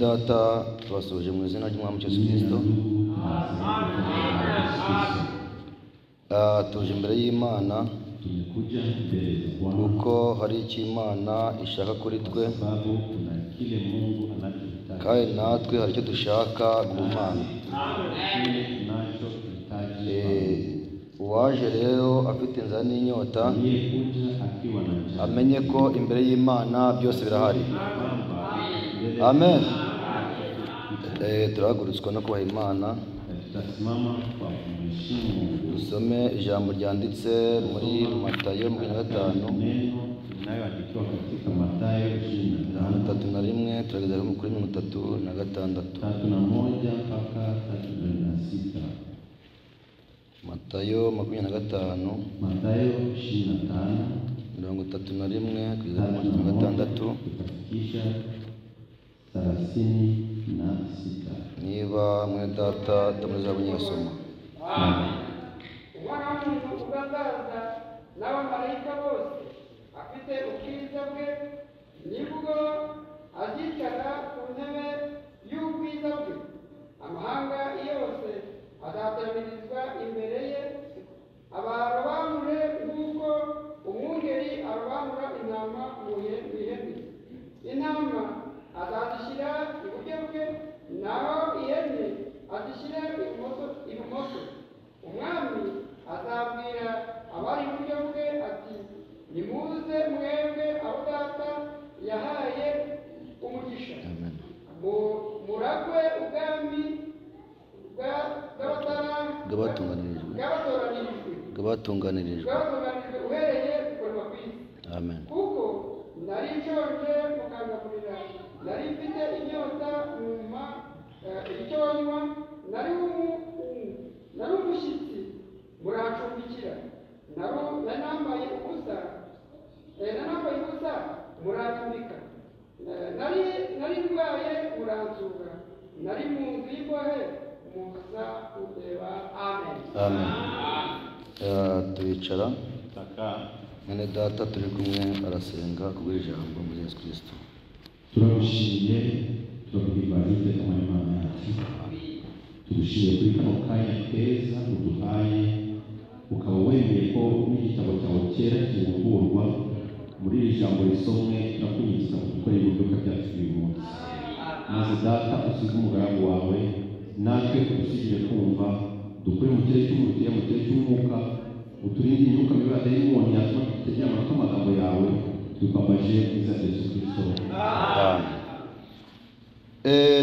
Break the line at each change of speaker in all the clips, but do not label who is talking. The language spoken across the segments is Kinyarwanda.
Data, tubasuhuje mu izina ry'Umwami Yesu Kristo. Tuje imbere y'Imana kuko hari icyo Imana ishaka kuri twe, kandi natwe hari icyo dushaka ku Mana. Uwaje rero afite inzara n'inyota amenye ko imbere y'Imana byose birahari. Amen. Turahagurutswa no kubaha Imana. Dusome ijambo ryanditse muri Matayo 25 31 turageza kuri 36. Matayo 25 31 kugeza kuri 36. Niba mwe data tamuriza bunyasoma.
Umwana w'umuntu ugangaza n'abamarayika bose afite ubwiza bwe, nibwo azicara ku ntebe y'ubwiza bwe. Amahanga yose azateranirizwa imbere ye, abarobanure nk'uko umwungeri arobanura intama mu ihene. Intama azazishyira iburyo bwe, naho ihene azishyira ibumoso. Umwami azabwira abari iburyo bwe ati: nimuze mwebwe abo Data yahaye umugisha, muragwe ubwami
bw'abatunganirijwe
uhereye kurema ku isi.
Amen.
Kuko nari nshonje mukangaburira, nari mfite inyota mumpa icyo nywa, nari umushyitsi murancumbikira, nari nambaye ubusa muranyambika, nari ndwaye muransura, nari mu nzu y'imbohe muza kundeba. Amen.
Amen. Turicara. Mwene data turi kumwe arasenga kubw'ijambo muri Yesu Kristo.
Turagushimiye, turaguhimbaza Iteka Imana yacu. Tugushimiye kuri kano kanya keza uduhaye, ukaba wemeye ko n'igitabo cyawe cyera kibumburwa muri iri jambo risomwe. Turakunyuza gukora ibikorwa byacu uyu munsi, maze Data usize umugaragu wawe natwe udusigire kumva, dukure mu kirere cy'umubiri mu kirere cy'umwuka, uturinde imyuka mibi ya dayimoni yatuma tutegera amatwi amagambo yawe. Tukwambaje izina rya Yesu Kristo.
Amen.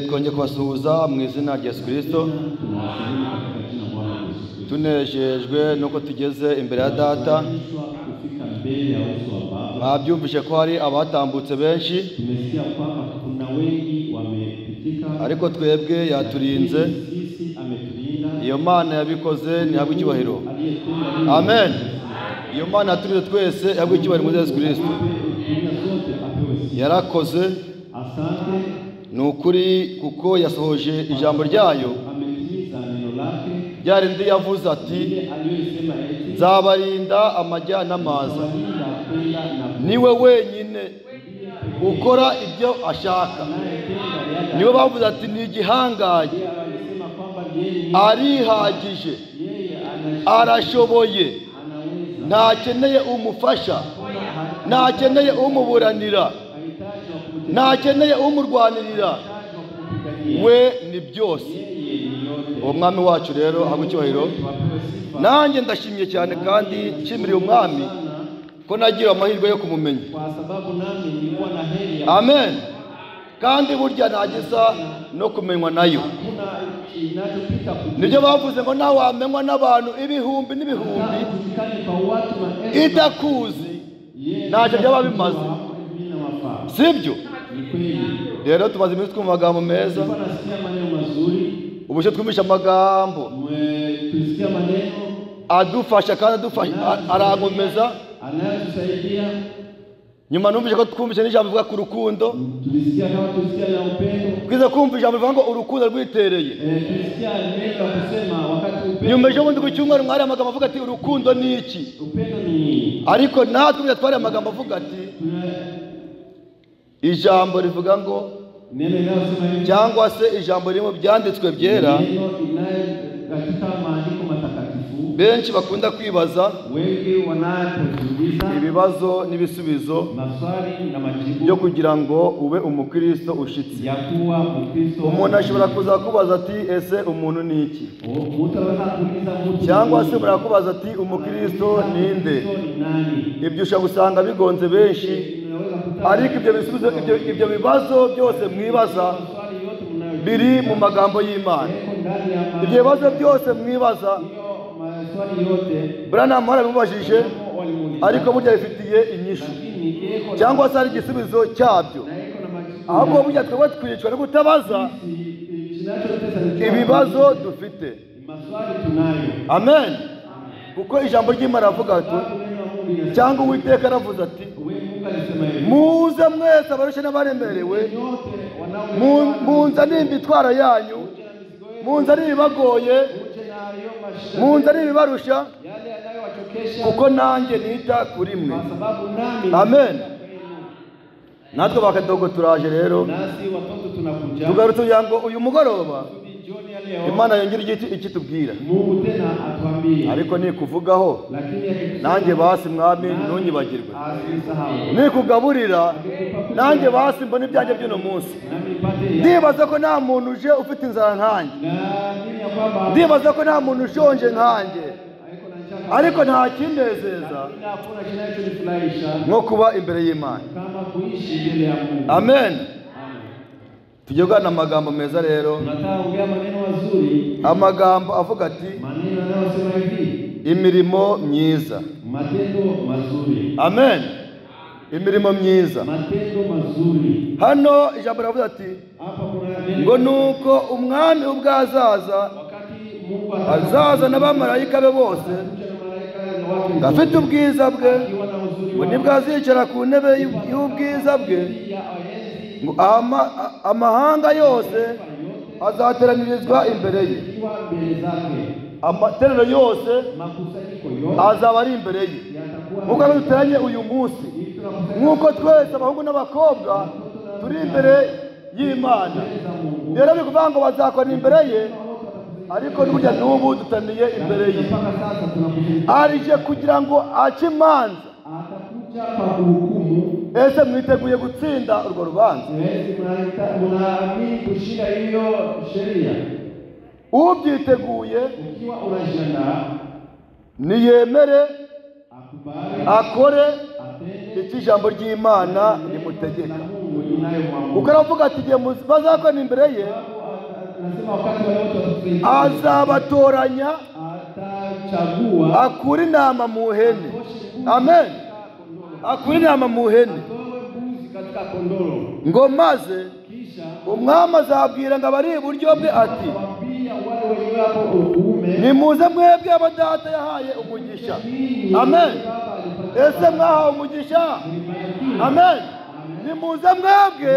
Twongeye kubasuhuza mu izina rya Yesu Kristo. Tunejejwe nuko tugeze imbere ya Data. Mwabyumvise ko hari abatambutse benshi, ariko twebwe yaturinze. Iyo Mana yabikoze ntihabwe icyubahiro. Amen. Iyo Mana yaturinze twese ihabwe icyubahiro muri Yesu Kristo. Yarakoze, ni ukuri, kuko yasohoje ijambo ryayo ryarindi yavuze ati: nzabarinda amajya n'amaza. Niwe wenyine ukora ibyo ashaka. Niwe bavuze ati ni igihangange, arihagije, arashoboye, ntakeneye umufasha, ntakeneye umuburanira, ntakeneye umurwanirira, we ni byose. Uwo mwami wacu rero ahabwe icyubahiro. Nanjye ndashimye cyane kandi nshimiriye umwami ko nagira amahirwe yo kumumenya. Amen. Kandi burya nageza no kumenywa nayo. Nibyo bavuze ngo nawe wamenywa n'abantu ibihumbi n'ibihumbi itakuzi ntacyo byaba bimaze, sibyo? Rero tumaze iminsi twumva amagambo meza, ubushe twumvisha amagambo adufasha kandi arankomeza. Nyuma numvise ko twumvise n'ijambo rivuga ku rukundo, twize kumva ijambo rivuga ngo urukundo rwitereye. Nyuma ejo bundi ku cyumweru mwari amagambo avuga ati urukundo ni iki, ariko natwe twari amagambo avuga ati ijambo rivuga ngo
Neno inayosema hivi,
cyangwa se ijambo riri mu byanditswe byera,
neno inayo katika maandiko matakatifu,
benshi bakunda kwibaza
wengi wanapojiuliza
ibibazo n'ibisubizo
maswali na majibu
byo kugira ngo ube umukristo ushitse.
ya kuwa Mkristo.
Umuntu ashobora kuza kubaza ati ese umuntu ni iki?
Mtu anaweza kuuliza mtu
Cyangwa
ni
se
nini?
murakubaza ati umukristo ninde?
Mkristo ni nani?
Ibyo ushobora gusanga bigonze benshi,
Unaweza kuta
ariko ibyo bisubizo, ibyo bibazo byose mwibaza
maswali yote mnayojiuliza
biri mu magambo y'Imana.
yako ndani ya
Ibyo bibazo byose mwibaza,
hiyo maswali yote
Branham warabimubajije,
walimuuliza,
ariko burya bifitiye inyishu
lakini yeko na-
cyangwa se hari igisubizo cyabyo.
na yeko na majibu.
Ahubwo burya twebwe twicwa no kutabaza
Kinachotesa ni
ibibazo dufite.
maswali tunayo.
Amen. Kuko ijambo ry'Imana ravuga ati,
Sababu neno la Mungu linasema,
cyangwa Uwiteka aravuze ati
wewe Mungu alisema hivi,
muze mwese abarushye n'abaremerewe,
nyote wanaolemewa
munzanire imitwaro yanyu,
muje na mizigo yenu,
munzanire ibibagoye,
muje na hayo mashida,
munzanire ibibarusha,
yale yanayowachokesha,
kuko nanjye nita kuri mwe.
kwa sababu nami
Amen.
nita kwenu.
Natwe bakadogo turaje rero,
Nasi watoto tunakuja
tugarutse kugira ngo uyu mugoroba
kusudi jioni ya leo
Imana yongere igiti ikitubwira,
Mungu tena atuambie,
ariko nikuvugaho
lakini akitusema,
nanjye basi mwami
nami
ntunyibagirwe,
asinisahau.
nikugaburira nanjye basi mbona ibyanjye by'uno munsi.
Nami nipate ya-
Ndibaza ko nta muntu uje ufite inzara nkanjye,
naamini ya kwamba
ndibaza ko nta muntu ushonje nkanjye,
haiko na njaa,
ariko nta kinezeza
lakini hakuna kinachonifurahisha
nko kuba imbere y'Imana.
kama kuishi mbele ya Mungu.
Amen.
Amen.
Tujye kuganira amagambo meza rero,
Tunataka ongea maneno mazuri,
amagambo avuga ati
maneno yanayosema hivi,
imirimo myiza.
matendo mazuri,
Amen. Imirimo myiza.
matendo mazuri.
Hano ijambo riravuga ati
Hapa kuna neno,
ngo nuko umwami ubwo azaza,
wakati Mungu
azaza n'abamarayika be bose
atakuja na malaika wake
afite ubwiza bwe,
akiwa na uzuri
ngo
wake,
nibwo azicara ku ntebe y'ubwiza bwe,
ya enzi
ngo amahanga yose azateranirizwa imbere ye,
ikiwa mbele zake,
amateraniro yose
makusanyiko yote
azaba ari imbere ye.
yatakuwa
Nk'uko rero duteranye uyu munsi,
hivi tunakusanyika
nk'uko twese abahungu n'abakobwa turi imbere y'Imana,
mbele za Mungu,
rero bikuvuga ngo bazakora imbere ye, ariko n'uburyo n'ubu dutaniye imbere ye.
mpaka sasa tunakusanyika.
Arije kugira ngo ace imanza.
Atakuja kwa kuhukumu.
Ese mwiteguye gutsinda urwo rubanza?
Esi mnaamini kushinda hiyo sheria?
Ubyiteguye
Ukiwa unajiandaa,
niyemere
akubali,
akore
atende
icyo ijambo ry'Imana
neno
rimutegeka.
la Mungu inayomwamuru.
Kuko aravuga ati igihe bazakora imbere ye,
Anasema wakati wale wote watakusanyika,
azabatoranya
atachagua
akure intama mu hene. Amen. Akure intama mu hene,
atoe mbuzi katika kondoro,
ngo maze
kisha
umwami azabwira ngo abari iburyo bwe ati
waambia wale wenye hapo ukuume,
nimuze mwebwe abo data yahaye umugisha.
ninyi
Amen.
Baba alipatia
Ese mwahawe umugisha? Amen. Nimuze mwebwe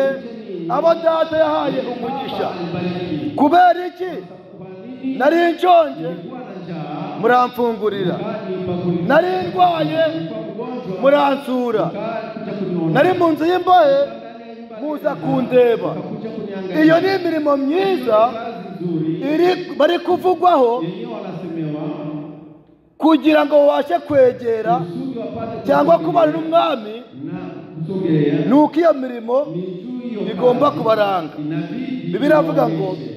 abo data yahaye umugisha.
alibariki.
Kubera iki?
Kwa nini
Nari nshonje
nilikuwa na njaa
muramfungurira,
mkanipakulia,
nari ndwaye
nilikuwa mgonjwa
muransura,
mkakuja kuniona,
nari mu nzu y'imbohe
ndani ya nyumba
muza kundeba.
mkakuja kuniangalia.
Iyo ni imirimo myiza
Kazi nzuri
iri bari kuvugwaho
yenyewe wanasemewa
kugira ngo babashe kwegera
kusudi wapate
cyangwa
kusogelea
kubana n'umwami,
na kusogelea
ni uko iyo mirimo
ni juu hiyo
igomba
kazi
kubaranga.
inabidi
Bibiliya iravuga ngo
iwaonyeshe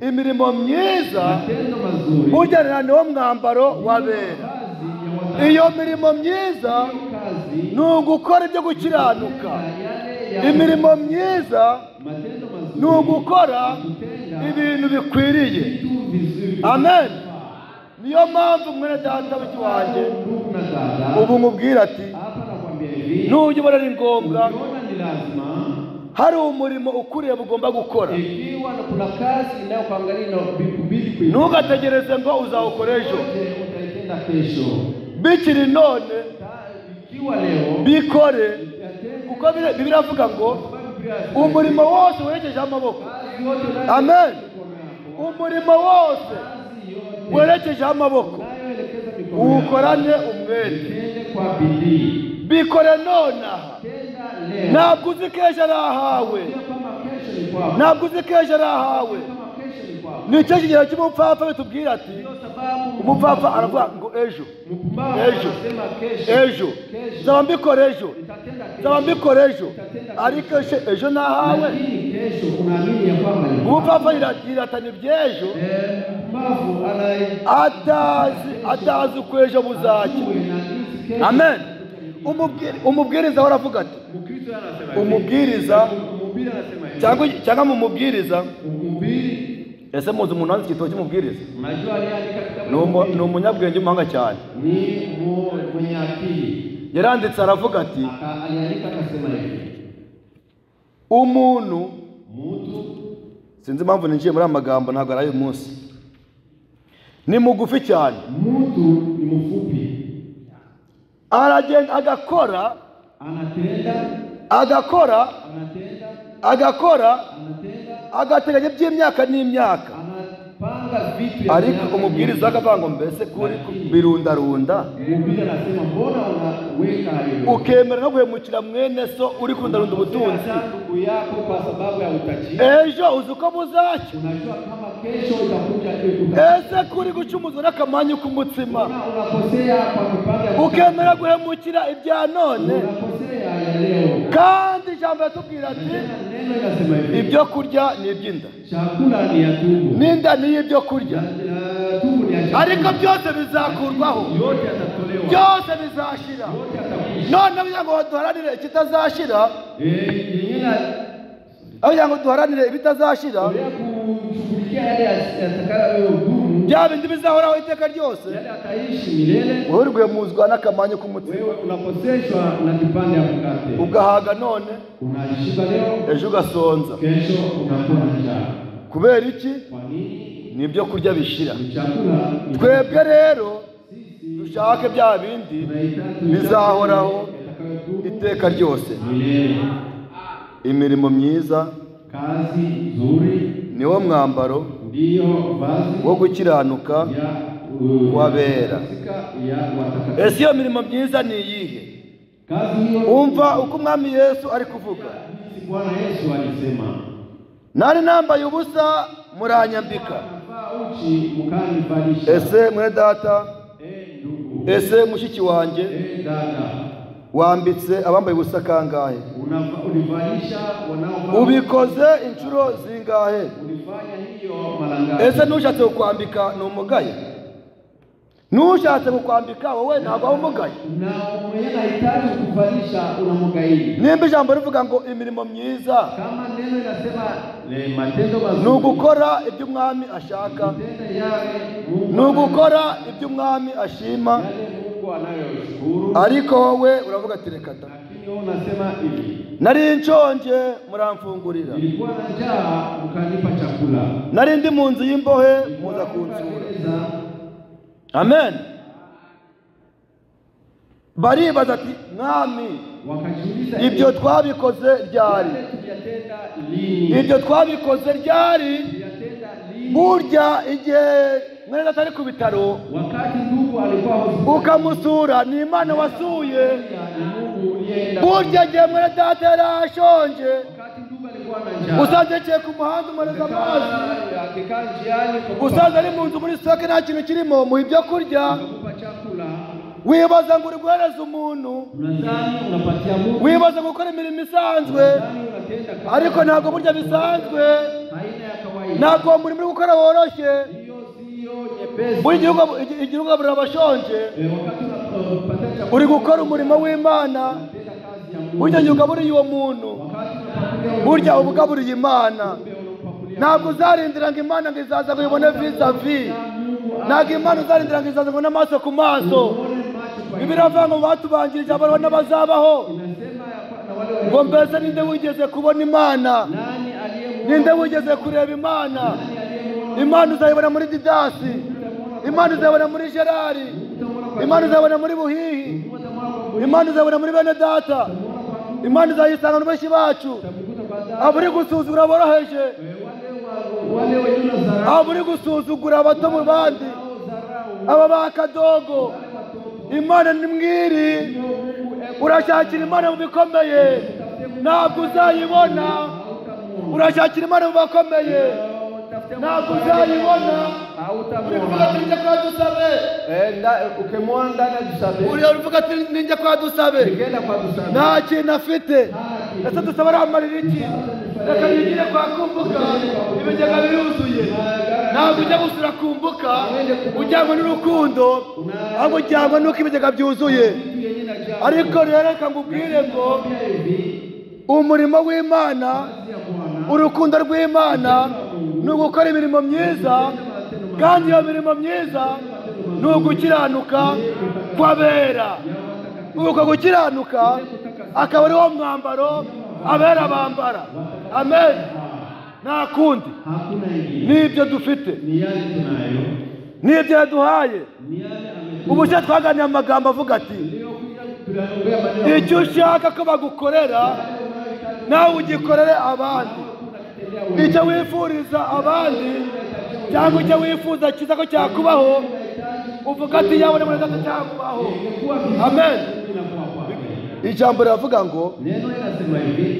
imirimo myiza
matendo mazuri
burya niwo mwambaro w'abera.
kazi ya watatu
Iyo mirimo myiza
kazi
ni ugukora ibyo gukiranuka.
yale ya
Imirimo myiza
matendo
ni
mazuri
ugukora
kutenda
ibintu bikwiriye.
vitu vizuri.
Amen. Niyo mpamvu mwene data w'iki wanjye
Ndugu na dada,
ubu nkubwira ati
hapa nakwambia hivi,
nujya ubona ari ngombwa
ukiona ni lazima,
hari umurimo ukureba ugomba gukora,
ikiwa na kuna kazi inayokuangalia na kubidi kuifanya,
ntugategereze ngo uzawukora ejo,
utaitenda kesho.
bikiri none
Ikiwa leo
bikore,
yatende,
kuko Bibiliya iravuga ngo
sababu Biblia
umurimo wose werekejeho amaboko.
kazi yote unayo
Amen.
mikono yako,
Umurimo wose
kazi yote
werekejeho amaboko
unayoelekeza mikono yako,
uwukorane umwete,
itende kwa bidii,
bikore nonaha.
tenda leo,
Ntabwo uzi ko ejo ari ahawe.
sio kama kesho
Ntabwo uzi ko ejo ari ahawe. Nicyo kigero cy'umupfapfa bitubwira ati umupfapfa aravuga ngo ejo ejo ejo nzaba mbikora ejo nzaba mbikora ejo, ariko ejo nahawe. Umupfapfa yiratana iby'ejo atazi uko ejo buzacya. Amen. Umubwiriza we aravuga ati umubwiriza cyangwa mu mubwiriza. Ese muzi umuntu wanditse igitabo cy'umubwiriza? Ni umunyabwenge w'umuhanga cyane. Yaranditse aravuga ati umuntu, sinzi impamvu ninjiye muri aya magambo, ntabwo ari ay'uyu munsi, ni mugufi cyane, aragenda agakora agakora agakora agateganya by'imyaka n'imyaka, ariko umubwiriza akavuga ngo mbese kuri birundarunda ukemera no guhemukira mwene so uri kundarunda ubutunzi, ejo uzi uko buzacya. Ese kuri gucumuza n'akamanyu k'umutsima ukemera guhemukira ibya none, kandi ijambo yatubwira ati ibyo kurya ni iby'inda n'inda ni ibyo kurya, ariko byose bizakurwaho, byose bizashira. None kugira ngo duharanire ikitazashira, kugira ngo duharanire ibitazashira, bya bindi bizahoraho iteka ryose, wowe uri guhemuzwa n'akamanyu k'umutsima, ugahaga none ejo ugasonza. Kubera iki? Ni ibyo kurya bishira. Twebwe rero dushake bya bindi bizahoraho iteka ryose. Imirimo myiza niwo mwambaro wo gukiranuka w'abera. Ese iyo mirimo myiza ni iyihe? Umva uko Umwami Yesu ari kuvuga. Nari nambaye ubusa muranyambika. Ese mwene data, ese mushiki wanjye, wambitse abambaye ubusa kangahe? Ubikoze inshuro zingahe? Ese nushatse kukwambika ni umugaye? Nushatse kukwambika wowe ntabwo umugaye. Nimba ijambo rivuga ngo imirimo myiza ni ugukora ibyo umwami ashaka, ni ugukora ibyo umwami ashima, ariko wowe uravuga ati reka da, nari nshonje muramfungurira, nari ndi mu nzu y'imbohe muza kunsura. Amen. Baribaza ati mwami, ibyo twabikoze ryari? Ibyo twabikoze ryari? Burya igihe mwene data ari ku bitaro ukamusura ni Imana wasuye. Burya igihe mwene data yari ashonje usanze yicaye ku muhanda umureza amazi, usanze ari mu nzu muri sitoke nta kintu kirimo, muha ibyo kurya, wibaza ngo uri guhereza umuntu, wibaza gukora imirimo isanzwe, ariko ntabwo burya bisanzwe, ntabwo uwo murimo uri gukora woroshye. Buri igihugu ugaburira abashonje, uri gukora umurimo w'Imana. Burya igihe ugaburiye uwo muntu, burya uba ugaburiye Imana. Ntabwo uzarindira ngo Imana ngo izaza ngo uyibone vis-a-vis, ntabwo Imana uzarindira ngo izaza ngo n'amaso ku maso. Bibiliya iravuga ngo batubanjirije abariho n'abazabaho, ngo mbese ninde wigeze kubona Imana? Ninde wigeze kureba Imana? Imana uzayibona muri Didasi, Imana uzayibona muri Gerari, Imana uzayibona muri Buhihi, Imana uzayibona muri bene data, Imana uzayisanga mu benshi bacu. Abo uri gusuzugura boroheje, abo uri gusuzugura abato mu bandi, aba ba kadogo, Imana ni mwiri. Urashakira Imana mu bikomeye, ntabwo uzayibona. Urashakira Imana mu bakomeye, ntabwo uzayibona. Uri kuvuga ati ninjya kwa Dusabe, uri kuvuga ati ninjya kwa Dusabe, nta kintu afite. Ese Dusabe aramarira iki? Reka nigire kwa Kumbuka, ibigega biruzuye. Ntabwo ujya gusura Kumbuka ujyanywe n'urukundo, ahubwo ujyanywe n'uko ibigega byuzuye. Ariko rero reka ngubwire ngo umurimo w'Imana, urukundo rw'Imana ni ugukora imirimo myiza, kandi iyo mirimo myiza ni ugukiranuka kw'abera. Uko gukiranuka akaba ari wo mwambaro abera bambara. Amen. Nta kundi, n'ibyo dufite, n'ibyo yaduhaye. Ubu se twaganiriye amagambo avuga ati icyo ushaka ko bagukorera nawe ugikorere abandi, icyo wifuriza abandi cyangwa icyo wifuza cyiza ko cyakubaho uvuga ati yabone muri data cyakubaho. Amen. Ijambo riravuga ngo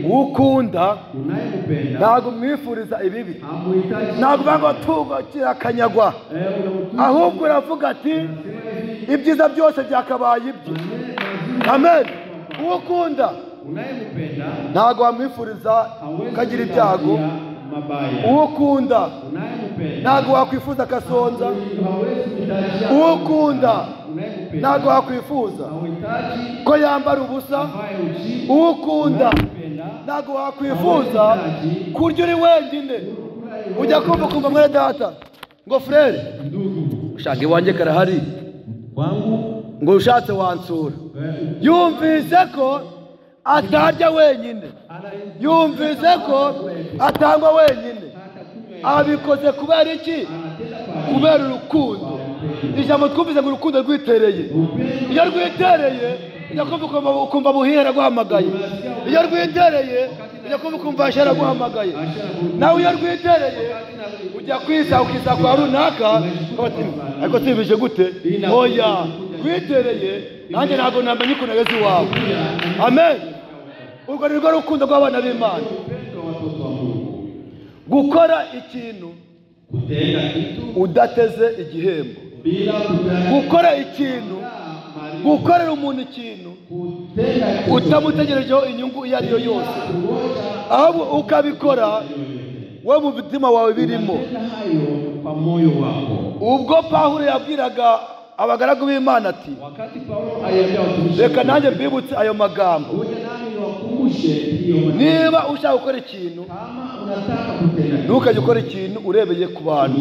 ukunda ntabwo umwifuriza ibibi, ntabwo uvuga ngo tugakira akanyagwa, ahubwo uravuga ati ibyiza byose byakabaye ibye. Amen. Ukunda ntabwo wamwifuriza ukagira ibyago, ukunda ntabwo wakwifuza akasonza, ukunda ntabwo wakwifuza ko yambara ubusa, ukunda ntabwo wakwifuza kurya uri wenyine. Ujya kumva ukumva mwene data ngo frere ushaka iwanjye karahari, ngo ushatse wansura. Yumvise ko atarya wenyine, yumvise ko atangwa wenyine. Abikoze kubera iki? Kubera urukundo. Ijambo twumvise ngo urukundo rwitereye. Iyo rwitereye ujya kumva ukumva buhera guhamagaye. Iyo rwitereye ujya kumva ukumva ashara guhamagaye. Nawe iyo rwitereye ujya kwisa ukisa kwa runaka, ariko sibije gute? Oya, rwitereye nanjye ntabwo namenye ukuntu ageze iwawe. Amen. Urwo ni rwo rukundo rw'abana b'Imana. Gukora ikintu udateze igihembo, gukora ikintu, gukorera umuntu ikintu utamutegerejeho inyungu iyo ari yo yose, ahubwo ukabikora we mu mutima wawe birimo. Ubwo Pawulo yabwiraga abagaragu b'Imana ati reka nanjye mbibutse ayo magambo, niba ushaka gukora ikintu ntukajye ukora ikintu urebeye ku bantu.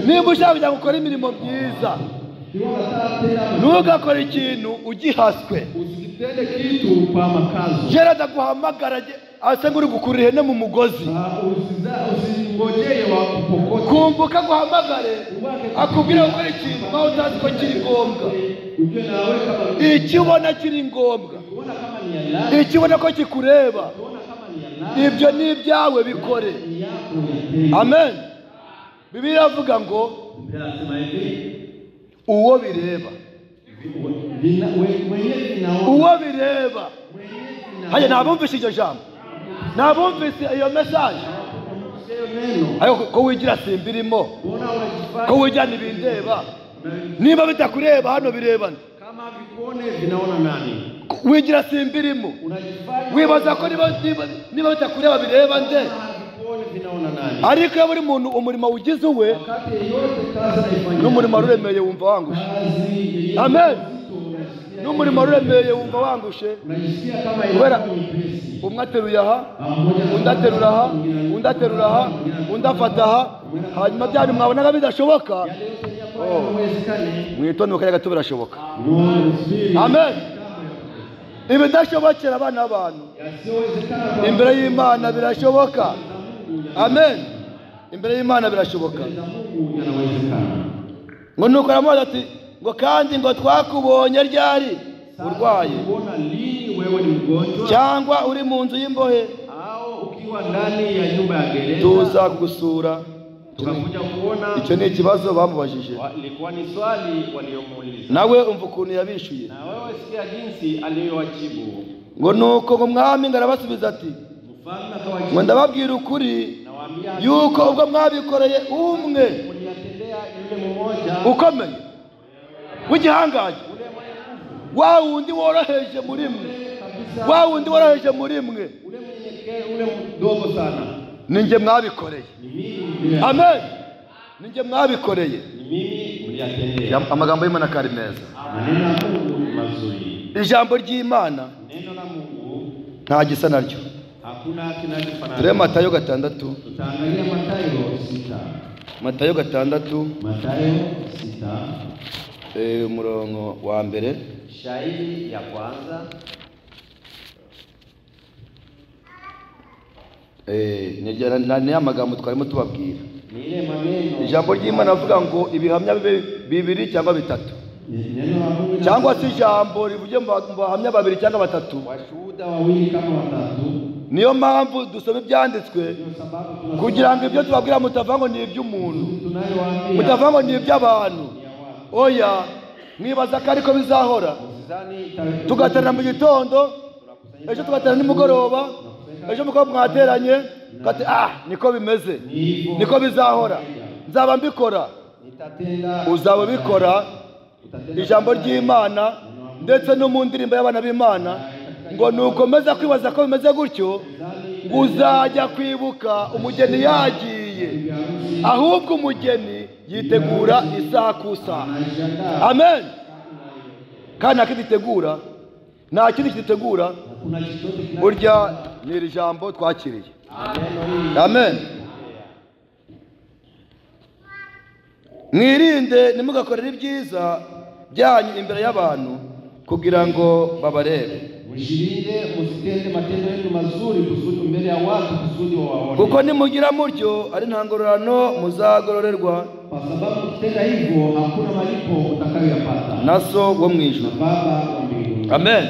Niba ushaka kujya gukora imirimo myiza ntugakore ikintu ugihaswe. Gerard aguhamagara asa nk'uri gukurura ihene mu mugozi, kumbuka aguhamagare akubwire gukora ikintu nkaho utazi ko kiri ngombwa. Icyo ubona kiri ngombwa, icyo ubona ko kikureba, ibyo ni ibyawe, bikore. Amen. Bibiliya iravuga ngo uwo bireba, uwo bireba. Haya, nabumvise iryo jambo, nabumvise iyo message. Ariko ko wigira simbirimo, ko wigira ntibindeba. Niba bitakureba hano birebana, wigira simbirimo, wibaza ko niba bitakureba bireba nde? Ariko iyo buri muntu umurimo ugize uwe, n'umurimo ruremeye wumva wangushe. Amen. N'umurimo ruremeye wumva wangushe, kubera umwe ateruye aha, undi aterura aha, undi aterura aha, undi afata aha, hanyuma bya bintu mwabonaga bidashoboka, mwitonde mu kanya gato birashoboka. Amen. Ibidashobokera abana b'abantu imbere y'Imana birashoboka. Amen. Imbere y'Imana birashoboka. Ngo nuko aramubaza ati ngo kandi ngo twakubonye ryari urwaye cyangwa uri mu nzu y'imbohe tuza kugusura? Icyo ni ikibazo bamubajije, nawe umva ukuntu yabishuye. Ngo nuko ngo umwami ngo arabasubiza ati Ngo ndababwira ukuri yuko ubwo mwabikoreye umwe ukomeye w'igihangange, wa wundi woroheje muri mwe, wa wundi woroheje muri mwe, ninjye mwabikoreye. Amen. Ninjye mwabikoreye. Amagambo y'Imana akari meza. Ijambo ry'Imana nta gisa naryo. Turebe Matayo 6. Matayo 6. Umurongo wa mbere.
Shairi ya kwanza.
Ni amagambo twarimo tubabwira. Ijambo ry'Imana avuga ngo ibihamya bibiri cyangwa bitatu, cyangwa se ijambo rivuye mu bahamya babiri cyangwa batatu. Niyo mpamvu dusoma ibyanditswe kugira ngo ibyo tubabwira mutava ngo ni iby'umuntu, mutava ngo ni iby'abantu. Oya, mwibaza ko ariko bizahora, tugaterana mu gitondo, ejo tugaterana nimugoroba, ejo mukaba mwateranye, kati niko bimeze, niko bizahora, nzaba mbikora. Uzaba ubikora. Ijambo ry'Imana ndetse no mu ndirimbo y'abana b'Imana ngo nukomeza kwibaza ko bimeze gutyo, ngo uzajya kwibuka umugeni yagiye, ahubwo umugeni yitegura isaha ku isaha. Amen. Kandi nta kindi kidutegura, burya ni iri jambo twakiriye. Amen. Mwirinde ntimugakorere ibyiza byanyu imbere y'abantu kugira ngo babarebe.
Mjilinde musitende matendo yenu mazuri kusudi mbele ya watu kusudi wawaone.
Kuko nimugira mutyo ari nta ngororano muzagororerwa.
Kwa sababu mkitenda hivyo hakuna malipo utakayoyapata
na so wo mu ijuru,
Baba wa mbinguni.
Amen.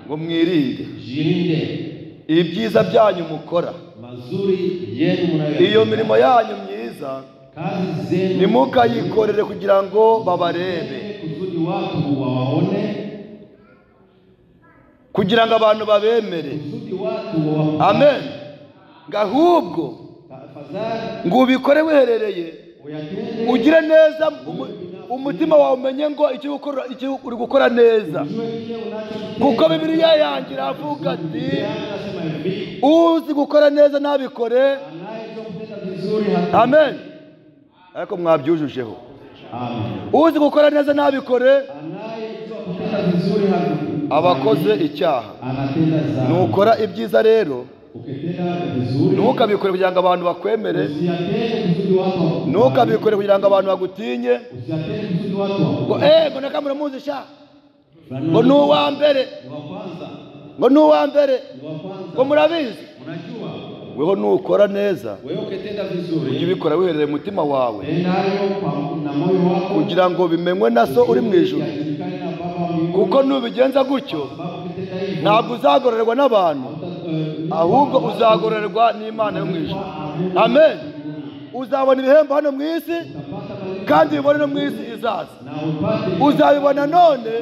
Ngo mwirinde,
jilinde
ibyiza byanyu mukora,
mazuri yenu mnayoyatenda,
iyo mirimo yanyu myiza
kazi zenu
nimukayikorere kugira ngo babarebe,
kusudi watu wawaone,
kugira ngo abantu babemere. Amen. Ngahubwo ngo ubikore wiherereye, ugire neza umutima wawe, umenye ngo icyo uri gukora neza, kuko Bibiliya yanjye iravuga ati uzi gukora neza nabikore. Amen. Ariko mwabyujujeho. Uzi gukora neza nabikore, abakoze icyaha. Nukora ibyiza rero ntukabikore kugira ngo abantu bakwemere, ntukabikore kugira ngo abantu bagutinye, ngo ngo naka muramuzi sha, ngo ni uwa mbere, ngo ni uwa mbere, ngo murabizi. Weho nukora neza ujye ubikora wiherereye umutima wawe, kugira ngo bimenywe na so uri mu ijuru. Kuko nubigenza gutyo ntabwo uzagororerwa n'abantu, ahubwo uzagororerwa n'Imana yo mu ijuru. Amen. Uzabona ibihembo hano mu isi, kandi ubibone no mu isi izaza. Uzabibona none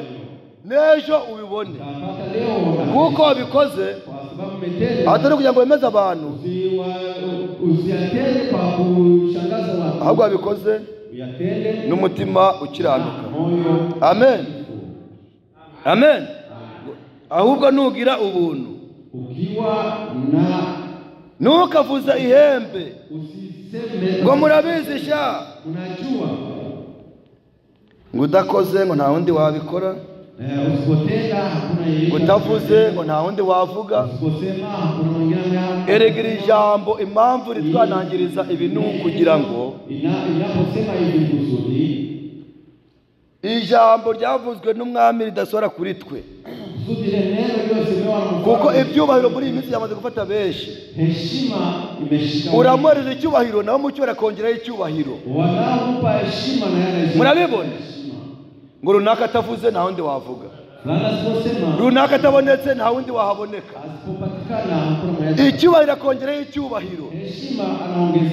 n'ejo ubibone, kuko wabikoze atari kugira ngo wemeze abantu, ahubwo wabikoze n'umutima ukiranuka. Amen. Amen. Ahubwo nugira ubuntu, ntukavuze ihembe ngo murabizi sha, ngo udakoze ngo nta wundi wabikora, ngo utavuze ngo nta wundi wavuga. Erega iri jambo impamvu ritwanangiriza ibintu kugira ngo ijambo ryavuzwe n'umwami ridasohora kuri twe, kuko ibyubahiro muri iyi minsi byamaze gufata benshi. Uramuhereza icyubahiro nawe mu cyubahiro akongeraho icyubahiro. Murabibona ngo runaka atavuze nta wundi wavuga, runaka atabonetse nta wundi wahaboneka. Icyubahiro akongeraho icyubahiro.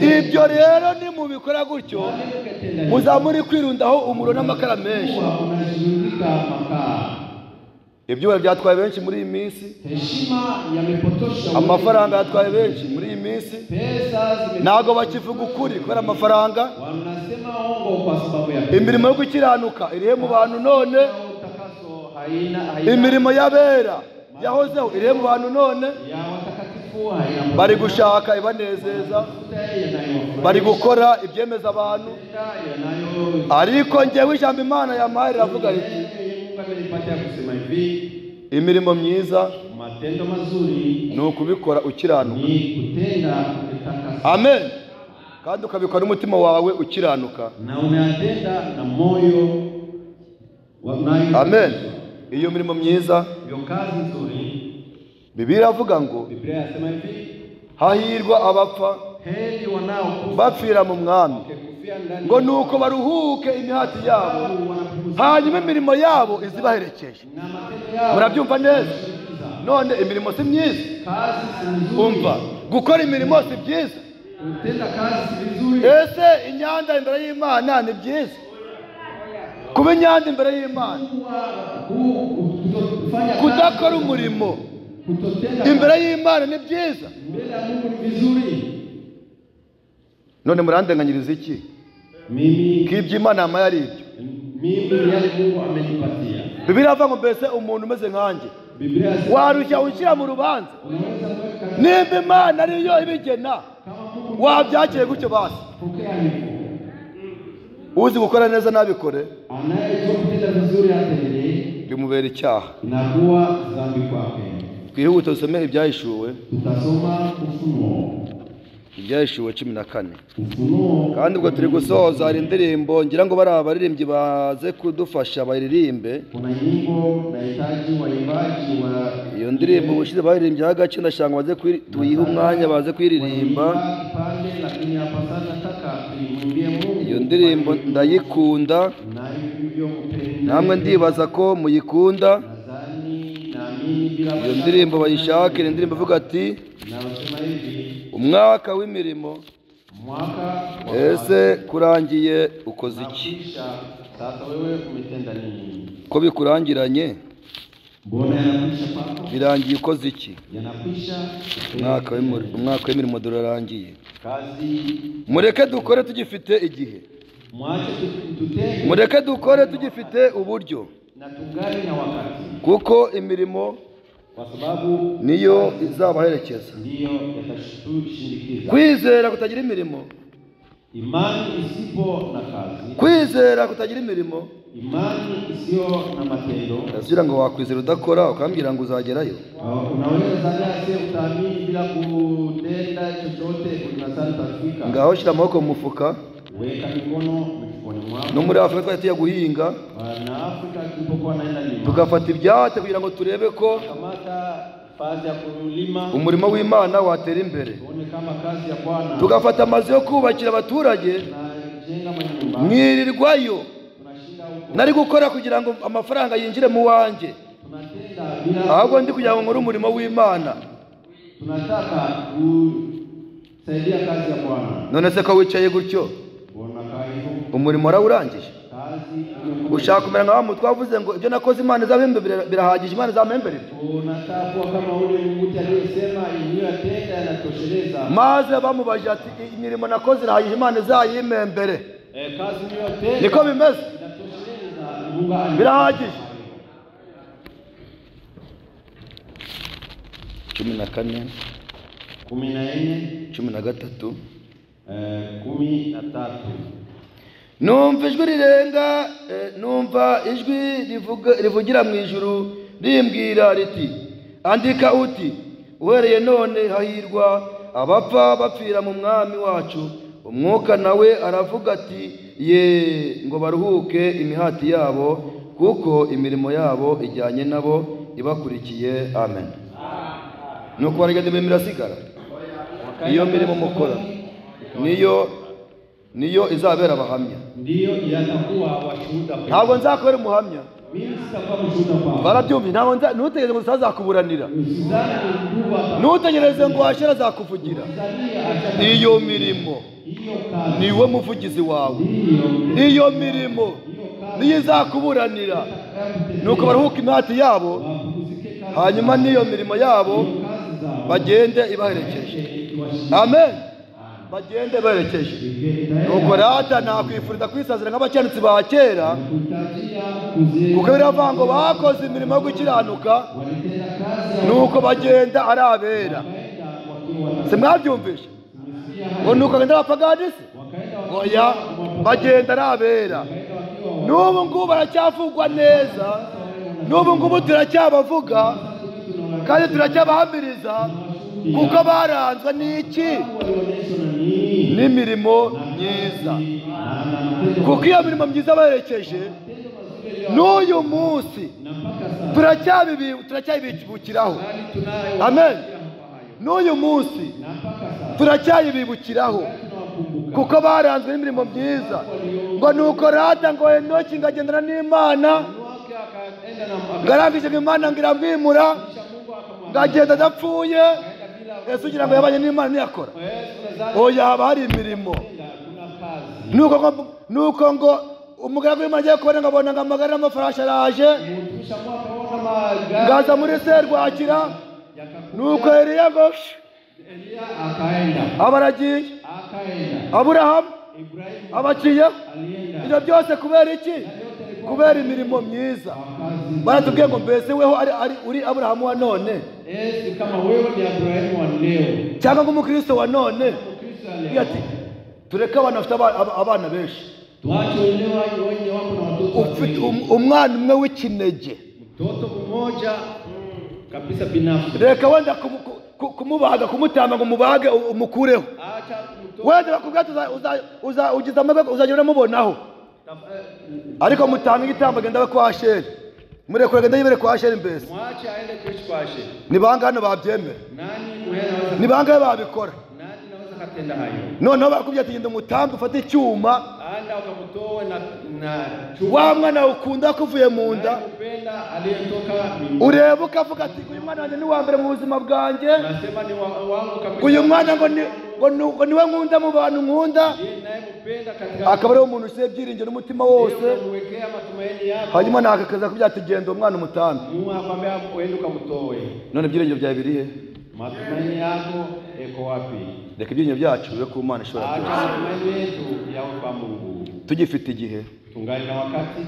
Ibyo rero nimubikora gutyo muzaba muri kwirundaho umuriro n'amakara menshi. Ibyubahiro byatwaye benshi muri iyi minsi.
Heshima yamepotosha.
Amafaranga yatwaye benshi muri iyi minsi. Ntabwo bakivuga ukuri kubera amafaranga.
Wanasema uongo kwa sababu ya pesa.
Imirimo yo gukiranuka irihe mu bantu none? Imirimo y'abera yahozeho irihe mu bantu none? Bari gushaka ibanezeza, bari gukora ibyemeza abantu. Ariko njyewe ijambo Imana yampaye riravuga riti imirimo myiza ni ukubikora ukiranuka. Amen. Kandi ukabikora n'umutima wawe ukiranuka. Amen. Iyo mirimo myiza, Biblia iravuga ngo hahirwa abapfa bapfira mu mwami, ngo nuko baruhuke imihati yabo, hanyuma imirimo yabo izibaherekeje. Murabyumva neza? None imirimo si myiza? Umva, gukora imirimo si byiza? Ese inyanda imbere y'Imana ni byiza? Kuba inyanda imbere y'Imana, kudakora umurimo imbere y'Imana ni byiza? None murandenganyiriza iki? Ko iby'Imana yampaye ari ibyo. Bibiliya iravuga ngo mbese umuntu umeze nkanjye warushya ushyira mu rubanza, nimba Imana ariyo ibigena wabyakire gutyo basi. Uzi gukora neza nabikore, bimubera icyaha. Twihute dusome ibyahishuwe, ibyahishuwe 14. Kandi ubwo turi gusoza hari indirimbo ngira ngo bari abaririmbyi baze kudufasha baririmbe. Iyo ndirimbo ubushize baririmbye agace, ndashaka baze tuyihe umwanya baze kuyiririmba. Iyo ndirimbo ndayikunda, namwe ndibaza ko muyikunda. Iyo ndirimbo bayishakire, indirimbo ivuga ati umwaka w'imirimo ese kurangiye ukoze iki? Ko bikurangiranye birangiye ukoze iki? Umwaka w'imirimo durarangiye. Mureke dukore tugifite igihe, mureke dukore tugifite uburyo, kuko imirimo niyo izabaherekeza. Kwizera kutagira imirimo, kwizera kutagira imirimo, ndasubira ngo wakwizera udakora ukambwira ngo uzagerayo. Ngaho shyira amaboko mu mufuka. No muri Afurika twari tugiye guhinga, tugafata ibyate kugira ngo turebe ko umurimo w'Imana watera imbere, tugafata amazu yo kubakira abaturage, mwirirwayo nari gukora kugira ngo amafaranga yinjire mu wanjye, ahubwo ndi kugira ngo nkore umurimo w'Imana. None se ko wicaye gutyo umurimo warawurangije? Ushaka kumera nka wa muntu twavuze ngo ibyo nakoze Imana izabembe birahagije, Imana izamembere ibyo. Maze bamubaje ati imirimo nakoze irahagije, Imana izayimembere. Niko bimeze, birahagije. 14 13
13.
Numva ijwi rirenga, numva ijwi rivugira mu ijuru rimbwira riti andika uti uhereye none hahirwa abapfa bapfira mu mwami wacu. Umwuka nawe aravuga ati ye, ngo baruhuke imihati yabo, kuko imirimo yabo ijyanye nabo ibakurikiye. Amen. Nuko baragenda imirimo irasigara. Iyo mirimo mukora niyo izabera abahamya. Ntabwo nzakubera umuhamya. Barabyumva, ntabwo ntutegereze ngo azakuburanira, ntutegereze ngo washira azakuvugira. Iyo mirimo niwe muvugizi wawe. Iyo mirimo Niyo izakuburanira. Nuko baruhuka imihati yabo, hanyuma n'iyo mirimo yabo bagende ibaherekeje. Amen. Bagende baherekeje. Nuko rata nakwifuriza kwisazira nk'abakiranutsi ba kera, kuko biravuga ngo bakoze imirimo yo gukiranuka, nuko bagenda ari abera. Simwabyumvishe? Ngo nuko bagenda abapagani se? Oya, bagenda ari abera. N'ubu ngubu baracyavugwa neza, n'ubu ngubu turacyabavuga kandi turacyabahamiriza, kuko baranzwe n'iki? N'imirimo myiza. Kuko iyo mirimo myiza baherekeje, n'uyu munsi turacyabibukiraho. Amen. N'uyu munsi turacyayibibukiraho, kuko baranzwe n'imirimo myiza. Ngo nuko rata ngo Enoki ngo agendana n'Imana, ngarangije ngo Imana ngo iramwimura, ngo agenda adapfuye. Ese ugira ngo yabanye n'Imana ntiyakora? Oya, haba hari imirimo. Nuko ngo umugaragu w'Imana agiye kubona ngo abona ngo amagare n'amafarashi araje, ngaza muri serwakira. Nuko Eliya ngo abaragiye, Aburahamu abaciye. Ibyo byose kubera iki? Kubera imirimo myiza. Baratubwiye ngo mbese weho uri Aburahamu wa none, cyangwa ngo umukristo wa none? Ati tureke abana bafite abana benshi, ufite umwana umwe w'ikinege, reka wenda kumubaga, kumutamba ngo umubage umukureho, wenda bakubwira ugize amahirwe uzajya uramubonaho, ariko mutanga igitambo agenda abe kwa Asheri, murekure agenda yibere kwa Asheri. Mbese ni bangahe hano babyemera? Ni bangahe babikora? Noneho bakubwira ati genda umutambe, ufate icyuma, wa mwana ukunda kuvuye mu nda, ureba ukavuga ati uyu mwana wanjye ni uwa mbere mu buzima bwanjye, uyu mwana ngo niwe nkunda mu bantu nkunda, akaba ariwo muntu usiye ibyiringiro n'umutima wose. Hanyuma nakakaza kubwira ati genda uwo mwana umutambe. None ibyiringiro byawe biri he?
Matumaini yako eko wapi?
Reka ibyiringiro byacu bibe ku Mana ishobora byose.
Matumaini yetu yawe kwa Mungu.
Tugifite igihe,
tungali na wakati,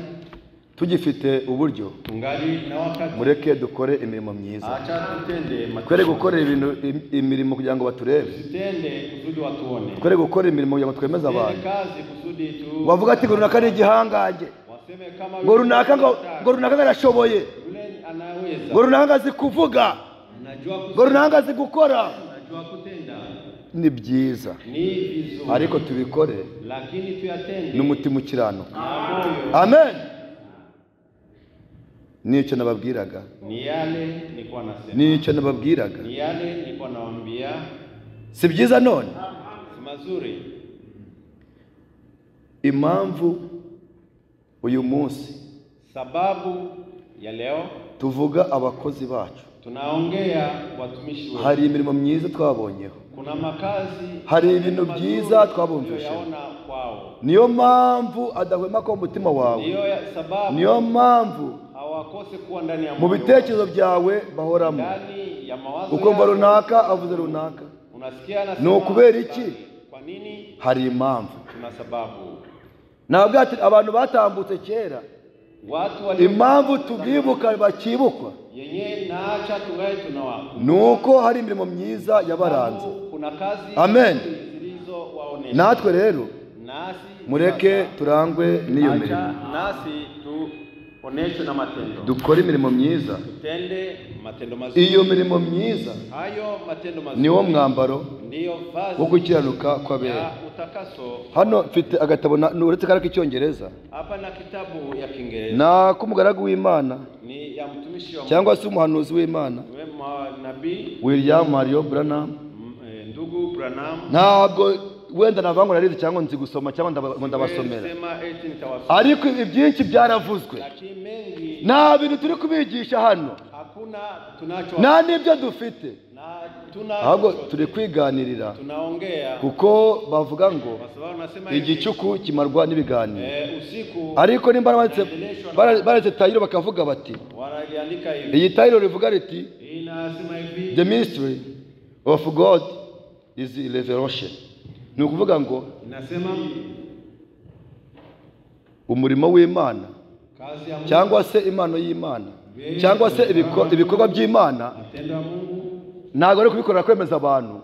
tugifite uburyo,
tungali na wakati,
mureke dukore imirimo myiza.
Acha tutende,
twere gukora ibintu imirimo kugira ngo baturebe,
tutende kusudi watuone,
twere gukora imirimo kugira ngo twemeze abantu.
Kazi kusudi tu
wavuga ati ngo runaka ni igihangange,
waseme kama
ngo runaka ngo runaka arashoboye,
anaweza,
ngo runaka azi kuvuga, ngo runaka azi gukora. Ni byiza, ariko tubikore n'umutima ukiranuka. Amen. Nicyo nababwiraga, nicyo nababwiraga. Si byiza none? Impamvu uyu munsi tuvuga abakozi bacu,
tunaongea watumishi wetu,
hari imirimo myiza twabonyeho,
kuna makazi,
hari ibintu byiza twabumvishe. Niyo mpamvu adahwema ko umutima wawe, niyo mpamvu mu bitekerezo byawe bahoramo, ukumva runaka avuze runaka. Ni ukubera iki? Hari impamvu. Nabwo abantu batambutse kera, impamvu tubibuka bakibukwa nuko hari imirimo myiza yabaranze. Amen. Natwe rero mureke turangwe n'iyo mirimo, dukore imirimo myiza. Iyo mirimo myiza niwo mwambaro wo gukiranuka kw'abera. Hano mfite agatabo, uretse kari k'icyongereza, na k'umugaragu w'Imana cyangwa se umuhanuzi w'Imana William Mario Branham. Ntabwo wenda navuga ngo narize cyangwa nzi gusoma cyangwa ndabasomera, ariko ibyinshi byaravuzwe. Nta bintu turi kubigisha hano, nta n'ibyo dufite. Ahubwo turi kwiganirira kuko bavuga ngo igicuku kimarwa n'ibiganiro. Ariko nimba baranditse tayiro bakavuga bati iyi tayiro rivuga riti the mystery of God is revelation. Ni ukuvuga ngo umurimo w'Imana cyangwa se impano y'Imana cyangwa se ibikorwa by'Imana ntabwo ari kubikorera kwemeza abantu,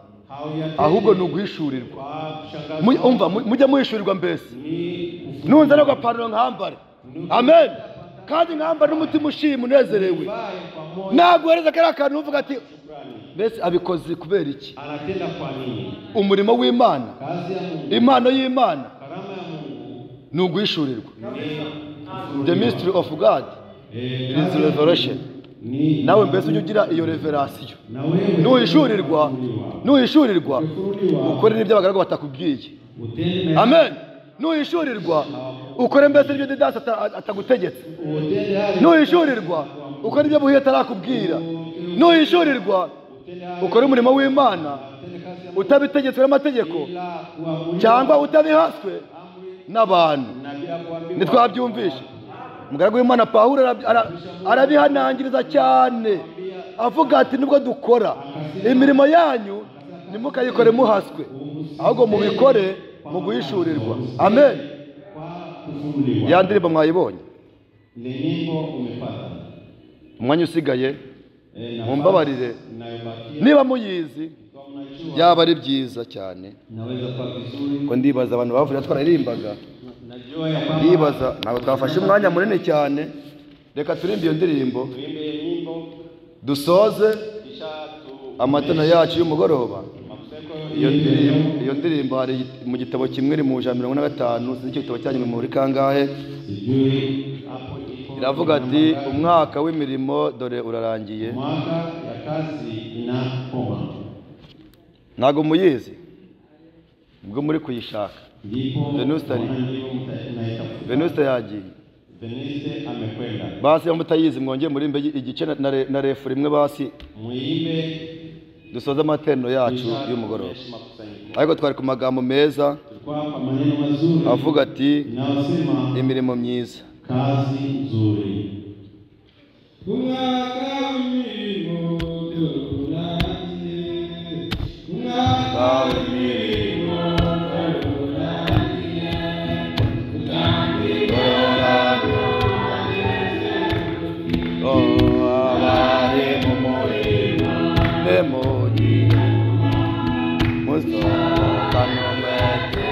ahubwo ni uguhishurirwa. Umva, mujye muhishurirwa mbese. Nunza no gapantaro nkambare. Amen. Kandi nkambare n'umutima ushima unezerewe. Naguhereza kariya kantu uvuga ati mbese abikoze kubera iki? Umurimo w'Imana, impano y'Imana ni uguhishurirwa. The mystery of God is revelation. Nawe mbese ujye ugira iyo revelation. Nuhishurirwa ukore n'ibyo abagaragu batakubwiye. Amen. Nuhishurirwa ukore mbese ibyo Didasi atagutegetse. Nuhishurirwa ukore ibyo Buhiye atarakubwira. Nuhishurirwa ukore umurimo w'Imana utabitegetswe n'amategeko cyangwa utabihaswe n'abantu. Ntitwabyumvishe. Umugaragu w'Imana Pawulo arabihanangiriza cyane avuga ati nubwo dukora imirimo yanyu ntimukayikore muhaswe, ahubwo mubikore mu guhishurirwa. Amen. Ya ndirimbo mwayibonye. Umwanya usigaye mumbabarire, niba muyizi byaba ari byiza cyane, ko ndibaza abantu bavuye twararimbaga, ndibaza ntabwo twafashe umwanya munini cyane. Reka turimbe iyo ndirimbo dusoze amatana yacu y'umugoroba. Iyo ndirimbo hari mu gitabo kimwe iri mu 145, sinzi icyo gitabo cyanyu muri kangahe. Iravuga ati umwaka w'imirimo dore urarangiye. Ntabwo muyizi ubwo muri kuyishaka. Venuste yagiye. Basi iyo mutayizi mwongeye murimbe igice na refu rimwe basi dusoze amaterano yacu y'umugoroba. Ariko twari ku magambo meza avuga ati imirimo myiza.
Umwaka w'imirimo dore urarangiye, umwaka w'imirimo dore urarangiye,
abari mu murimo nimugire musohokane umwete.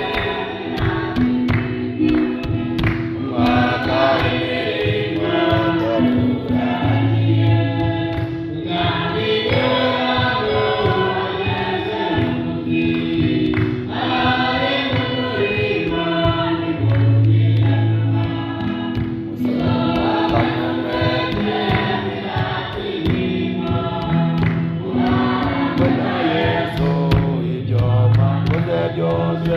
Umwaka w'imirimo dore urarangiye, musohokane umwete. Bwana Yesu ibyo mwakoze byose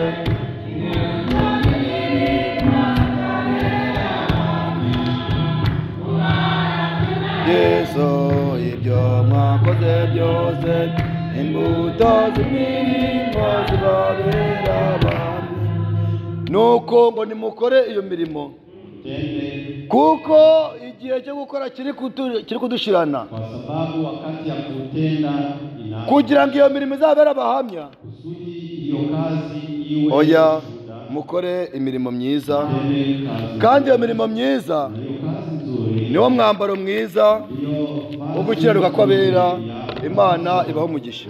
Yesu ibyo mwakoze byose imbuto z'imirimo zibabera abantu. Nuko ngo nimukore iyo mirimo kuko igihe cyo gukora kiri kudushirana,
kwa sababu wakati ya kutenda ina,
kugira ngo iyo mirimo izabere abahamya.
Kusudi iyo kazi iwe.
Oya, mukore imirimo myiza, kandi iyo mirimo myiza niwo mwambaro mwiza wo gukiranuka kw'abera. Imana ibaho umugisha.